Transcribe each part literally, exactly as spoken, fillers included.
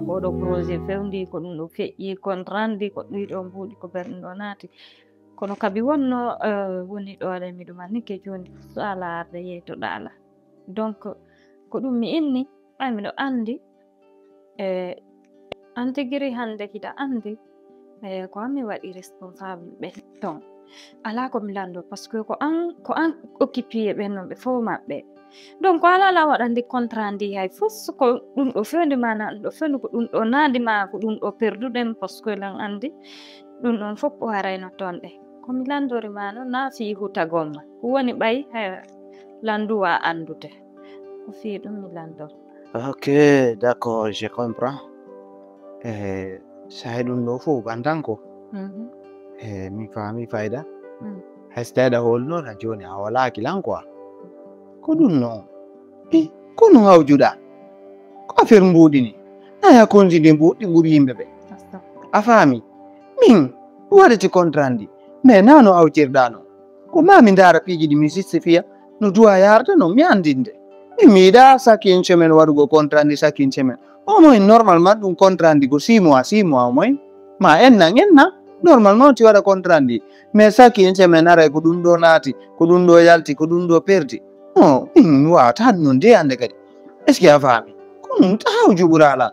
Oɗo projet fewndi ko ɗum ɗo feƴƴi, contrat ndi ko ɗiɗo mbuuɗi ko ber ɗum ɗo naati. Kono kabi wonno, eh, woni ɗo ɗe miɗo mannike jooni so ala arde yeytoɗa ala. Donc, ko ɗum mi inni, ɓay miɗo anndi, eh, antigiri hannde hiɗa anndi, eh, ko an mi waɗi responsable ɓe ton. Ala ko mi lanndo, parce que ko an, ko an occupé ɓen non ɓe fof maɓɓe. Donc, ko ala ala waɗande contrat ndi hay fof, so ko ɗum ɗo fewndi ma na ɗum ɗo fewndi, ko ɗum ɗo naandi ma, ko ɗum ɗo perduɗen, parce que lan anndi ɗum ɗon fof o harayno toon ɗe. Ko mi lanndori ma noon, na fii hutagol ma. Ko woni ɓay, he, lanndu wa anndude. Ko fii ɗum mi lanndor. Ok, d'accord, je comprends. Eh, sahe ɗum ɗo fof, bantanko. Mhm. Eh, mi faami fayda. Mm. Hay so tawi aɗa hoolnoo tan jooni a hoolaaki lan quoi. Ko ɗum noon. Eh, ko no hawjuɗaa? Ko affaire mbuuɗi ni. Naya konsi ndi mbuuɗi ɓuri yimɓe ɓe. Astagfirullah. A faami? Min, mi waɗete contrat ndi. Mais na no awtirɗaa noon. Ko ma mi ndaara piiji ɗi mi justifiya. No duwa yaarde noon mi anndinde. Min mi yiɗaa chaque une semaine waɗugol contrat ndi chaque une semaine. Au moins, normalement, ɗum contrat ndi ko six mois, six mois au moins. Ma ennan, ennan. Normalement, ti waɗa contrat ndi. Mais chaque une semaine, aray ko ɗum ɗo naati, ko ɗum ɗo yalti, ko ɗum ɗo perdi. Non, min mi waawata ɗum noon de hannde kadi. Est-ce que a faami? Ko ɗum tahaw juɓuraala.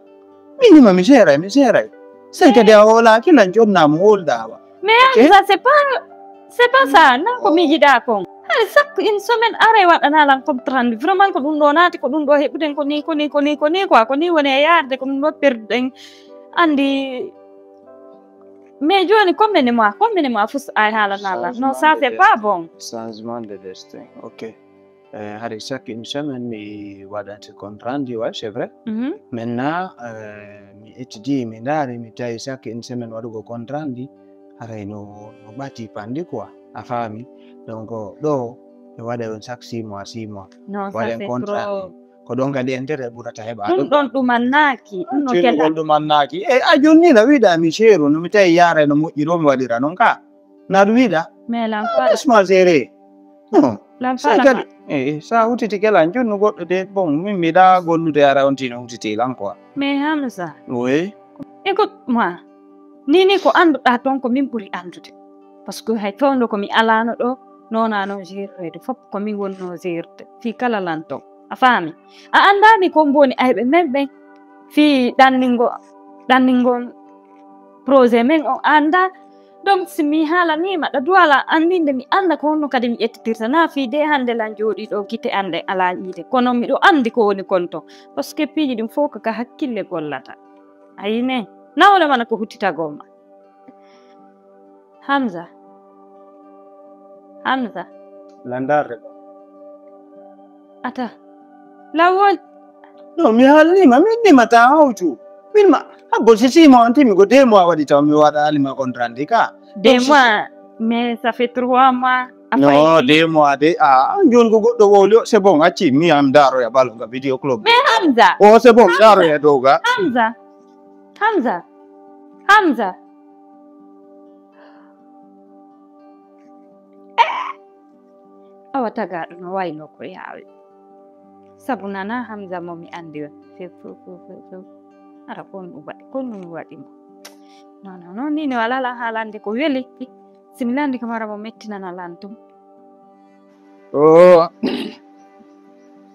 Min nima mi seeray, mi seeray. Sey kadi a hoolaaki lan jonnaa mo hoolɗaa wa. Mais Hamza, c'est pas, c'est pas ça. Non, ko mi yiɗaa kon. Hay chaque une semaine, aray waɗanaa lan contrat ndi. Vraiment, ko ɗum ɗo naati, ko ɗum ɗo heɓuɗen, ko ni, ko ni, ko ni, ko ni, quoi. Ko ni woni e yaarde, ko ɗum ɗo perduɗen. Anndi, mais jooni, combien de mois, combien de mois fof ay haalanaa lan? Non, ça, c'est pas bon. Changement de destin. Ok. Eh, hari chaque une semaine, mi waɗante contrat ndi, ouais, c'est vrai. Mhm. Maintenant, eh, mi étudie, mi ndaari, mi tawi chaque une semaine waɗugo contrat ndi, haray no, no ɓati panndi quoi. A faami? Donc, ɗo, mi waɗa on chaque six mois, six mois. Non, ça, waɗen c'est contrat trop. Ko ɗon kadi intérêt ɓurata heɓa ɗum ɗum. Ɗon ɗumannaaki, ɗum no Cenu kela. Gol ɗumannaaki. E a jonni na wiɗa mi seeru, no mi tawi yaara no moƴƴi ɗo mi waɗira noon ka. Na ɗum wiɗa? Mais lan fala. Laisse-moi gérer. Non. Lan fala. Kadi, eh, sa hutiti kelan jonnu goɗɗo de, bon, min mi da gollude ara on tino hutiti lan quoi. Mais Hamza. Oui. Écoute-moi. Ni ni ko annduɗaa toon ko min ɓuri anndude. Parce que hay fewndo ko mi alaano ɗo, noonaa noon géroyde fof ko min wonnoo gérde fii kala lan toon. A faami? A anndaani ko mboni ayɓe men ɓen fii ɗanningo, ɗanningo projet men on, a anndaa? Donc, si mi haalanii ma, ɗa duwala anndinde, mi annda ko honno kadi mi ƴettitirta. Naa fii de hannde lan jooɗii ɗo gite an ɗen alaa yiide. Kono miɗo anndi ko woni kon ton. Parce que piiji ɗin fof ko ka hakkille gollata. A yii ne? Nawle mana ko huttitagol ma. Hamza. Hamza. Landarde. Ata. Lawol. Non, mi haalnii ma, min nima ta hawtu. Min ma, habbo si six mois on timi ko deux mois waɗi taw mi waɗaali ma contrat ndi ka. Deux mois, mais ça fait trois mois. Non, deux mois de, ah, jooni ko goɗɗo wowli o, c'est bon, acci, mi am daroya balo nga vidéo club. Mais Hamza. Oh, c'est bon, daroya dow ga. Hamza. Hamza. Hamza. Eh! Awa tagaaɗo no wayno ko yaawi. Sabu nana Hamza mo mi anndi on. Few, few, few, few, few. Ara ko on ɗum waɗi, ko on ɗum waɗi mo. Non, non, non, ni ne wala la haalande ko weli. Si mi landi kam ara mo mettinana lan tum. Oh.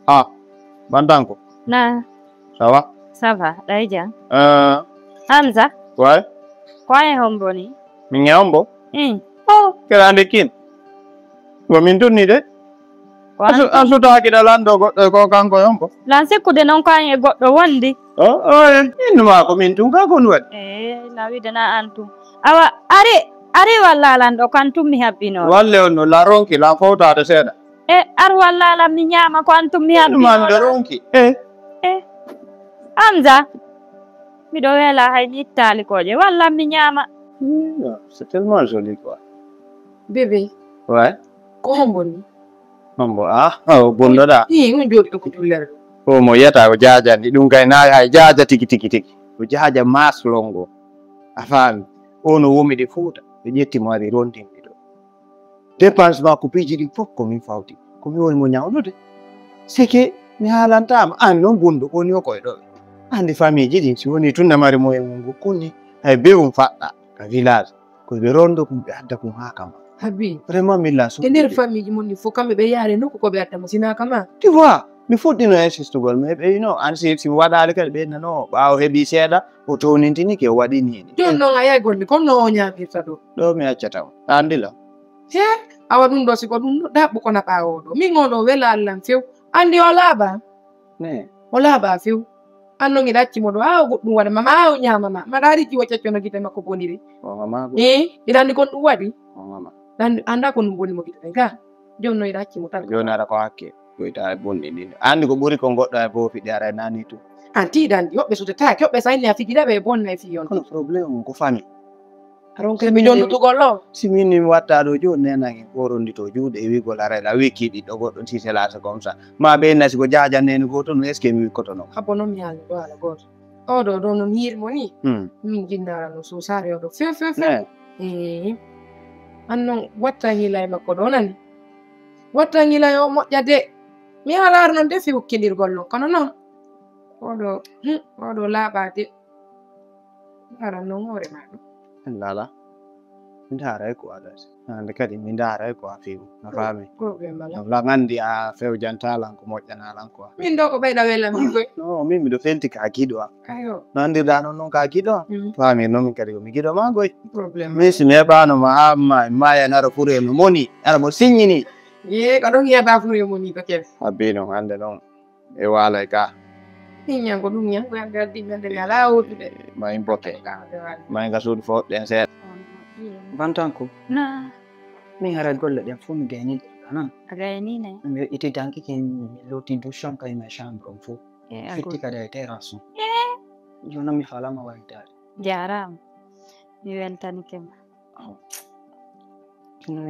Ah, bantanko. Na. Ça va? Ça va, ɗay jam. Euh. Hamza. Ouais. Ko ay hombo ni? Min e hombo? Mm. Oh, kera ande kin. Ko min tunni de. Ko an Asu-, tun- asutaaki da lanɗo goɗɗo ko kanko e hombo? Lan sikkude non ko an e goɗɗo wondi. Oh, oh, eh. Innuma ko min tun ka kon waɗi. Eh, na wiide na an tun. Awa, ari, ari walla lan ɗo kan tun mi habbino. Walle on no la ronki, lan fowtaade seeɗa. E ar walla ala mi ñaama ko an tun mi habbino. Man de ronki. Eh. Eh. Hamza. Miɗo wela hay mi ittaali kooƴe. Walla mi ñaama. Hmm, c'est tellement joli quoi. Bébé. Ouais. Ko hombo ni? Hombo, ah, oh, bondoɗa. Ii, un jooɗi ɗo ko jullere. O mo yiyata ko jaajani, ɗum kay na hay jaaja tigi, tigi, tigi. Ko jaaja mas longo. A faami? O no womide Fuuta. Ɓe ƴetti mo ari rondinde ɗo. Dépense makko piiji ɗin fof ko min fawti. Ko mi woni mo ñawlude. C'est que mi haalantaama. An noon bonɗo, woni o koye ɗo. Andi famille ji ɗin, si woni tun na mari moyen mun ngu kunni, hay be un faɗɗa ka village. Ko ɓe rondo kun ɓe adda kun haa kama. Habi. Vraiment, min la su. E nder famille ji mon ɗin fof, kamɓe ɓe yaare nokku ko ɓe adda mo, sina kama. Tu vois, mi fuɗɗino insistugol, mais ɓe, you know, an si, si mi waɗaali kadi ɓe nano, ɓaawo heɓi seeɗa, o townintini ke, o waɗi ni. Jooni noon a yahay golle, kono no o ñaamirta ɗo? Ɗo mi accata mo. A andi la? He, awa ɗum ɗo, si ko ɗum ɗo, ɗaɓɓu ko naɓa o ɗo. Min o ɗo wela Allah few. Andi o laaɓa. Ne. O laaɓa few. An noon hiɗa acci mo ɗo, haa o goɗɗum waɗa ma, ma haa o ñaama ma. Ma ɗa riji o caccono gite makko boniri. O mama go. Eh, hiɗa andi kon ɗum waɗi? O mama. Ɗan anda ko ɗum boni mo gite ɗen ka. Jooni noon hiɗa acci mo tan. Jooni aɗa ko hakke. Ko ita e bonɗi ɗin. Andi ko ɓuri ko goɗɗo e boofi ɗi ara e nani tu. An tiiɗa andi, hoɓɓe sutetaake, hoɓɓe sayni a fijira ɓe e bonna e fiyon. Kono problème on ko famille. Aron ko mi ɗon ɗutugol ɗo. Si min ni mi watta ɗo jooni nenan en ɓorondito juuɗe e wiigol haray la wikki ɗiɗɗo goɗɗo si c'est là c'est comme ça. Ma ɓe nasi ko jaaja nene gooto no est-ce que mi wikkoto non? Habbo noon mi haalni ɗo haala gooto. Oɗo ɗo no mi yiiri mo ni. Hmm. Min jinnaara no suusaare oɗo few few few. Eh. Eh. An noon watta hiila e makko ɗo nani. Watta hiila e o moƴƴa de. Mi haalaare noon de few kindirgol noon. Kono noon. Oɗo, hmm, oɗo laaɓa de. Aran noon hoore ma ɗum. Lala. Mi ndaaray ko adati. Hannde kadi mi ndaaray ko a few. A faami? Problème alaa. Ngam lan anndi a fewjantaa lan ko moƴƴanaa lan quoi. Min ɗo ko ɓeyɗa wela min koy. No, min miɗo felti ka giɗo am. Ayo. No anndirɗaa noon noon ka giɗo am. Mm. Faami noon min kadi ko mi giɗo maa koy. Problème. Min si mi heɓaano ma haa ma, ma en ara fure no moni, ara mo siññini. Ye, ko ɗon yiyata fure moni ko kef. Abbi noon hannde noon. E waalo e ka. Min ñan ko ɗum ñan, ko yam gardi men de mi alaa wootude. Ma in bokke. Ma in ka suudu fof ɗen seeɗa. Bantanko. Na. Min hara golle ɗen fof mi gayni ɗe kanan. A gayni ne? Mi weƴƴiti danki kin mi loti douche on kay ma chambre on fof. E a fitti kadi e terrasse on. E. Jooni mi faalama waytaade. Jaaraama. Mi weltanike ma.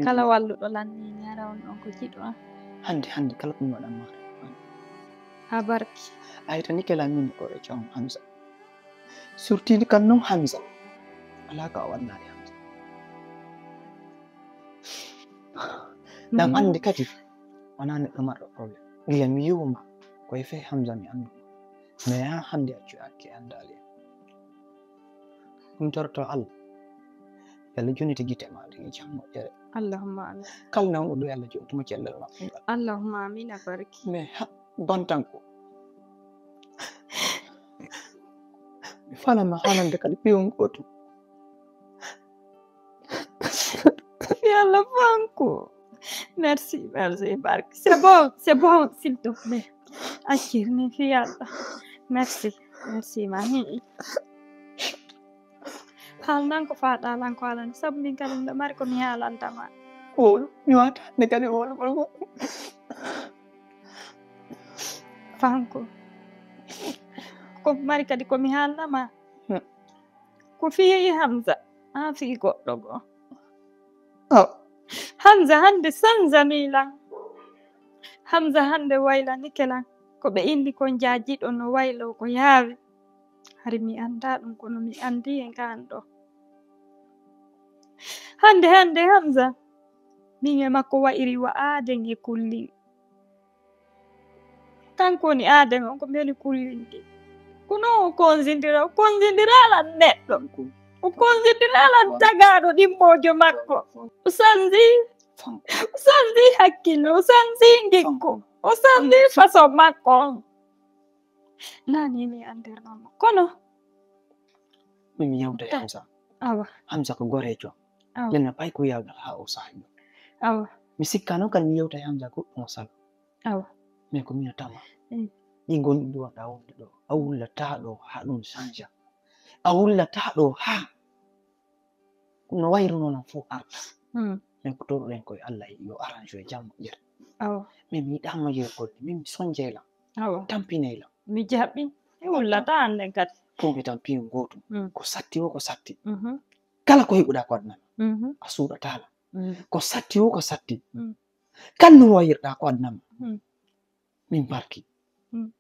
Kala walluɗo lan ni, mi ara on ɗon ko jiɗo an. Hannde, hannde, kala ko mi waɗan ma. A barki. A hitanike lan min ko e jom Hamza. Surtout kan non Hamza. Alaa ko a waɗnaali Hamza. Ɗam anndi kadi, wonaa neɗɗo marɗo problème. Gila mi yiwuma, ko e fee Hamza mi anndu. Mais haa hannde accu akke anndaali en. Ɗum toroto Allah. Yo Allah junnite gite ma ɗe e jam moƴƴere. Allahumma amin. Kala nawɗo ɗo yo Allah junnituma cellal makko ngal. Allahumma amin a barki. Mais ha bantanko. Mi faalama haalande kadi piyon gootum. Yalla fanko. Merci, merci, barki. C'est bon, c'est bon, s'il te plaît. Accir ni fi yalla. Merci, merci, mami. Haalnan ko faaɗa lan ko haalani sabu min kadi miɗo mari ko mi haalanta ma. Wowlo mi wata ne kadi wowlo ɓolgo. Fanko. Ko mari kadi ko mi haalna ma. Hmm. Ko fii Hamza haa fii goɗɗo goo. Oh. Hamza hannde sanzani lan. Hamza hannde waylanike lan. Ko ɓe inni kon jaajiɗo no waylo ko yaawi. Hari mi anndaa ɗum kono mi anndi e ngaan ɗo. Hannde hannde Hamza min e makko wa'iri wa aaden e kullin. Kanko woni aaden on ko mi woni kullin ɗi. Kono o konzindira, o konzindira lan neɗɗo. O konzindira lan tagaaɗo ɗimmoojo makko. O sanzi, o sanzi hakkillo, o sanzi ngikku, o sanzi faso makko on. Nani mi andirnoo mo kono. Min mi yewta e Hamza. Awa. Hamza ko goreejo. Awa. Nden na pay ko yawgal haa o saahi ɗum. Awa. Mi sikka noon kadi mi yewta e Hamza goɗɗum o salo. Awa. Mais ko min tama. Mm. Ɗi ngonɗi ɗo ɗa wonde ɗo. A wullataa ɗo haa ɗum changea. A wullataa ɗo haa no wayruno non fof arta. Hmm. Min ko toroɗen koye Allah yo arrange e jam moƴƴere. Awa. Min mi yiɗaama yeegolle, min mi sonjey lan. Awa. Tampiney lan. Mi jaɓi. Mi wullata an nden kadi. Ɗum e tan piyo gootum. Hmm. Ko satti o ko satti. Mhm. Kala ko heɓuɗa ko adnama. Mhm. A suuɗata lan. Hmm. Ko satti o ko satti. Hmm. Kala no wayirɗa ko adnama. Hmm. Min barki. Hmm.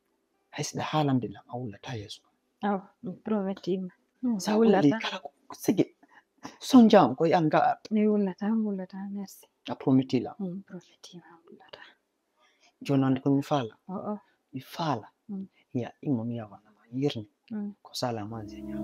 Hay si ɗa haalande lan a wullata yeeso. Awa, mi promettima. Hmm, sa wulli kala ko sigi. Sonjam ko yam ga. Mi wullata, mi wullata, merci. A prometi lan. Mi promettima, mi wullata. Jooni noon ko mi faala. Oo. Mi faala. Mm. Ya, immo mi yawanama. yirni ko sala man zenya.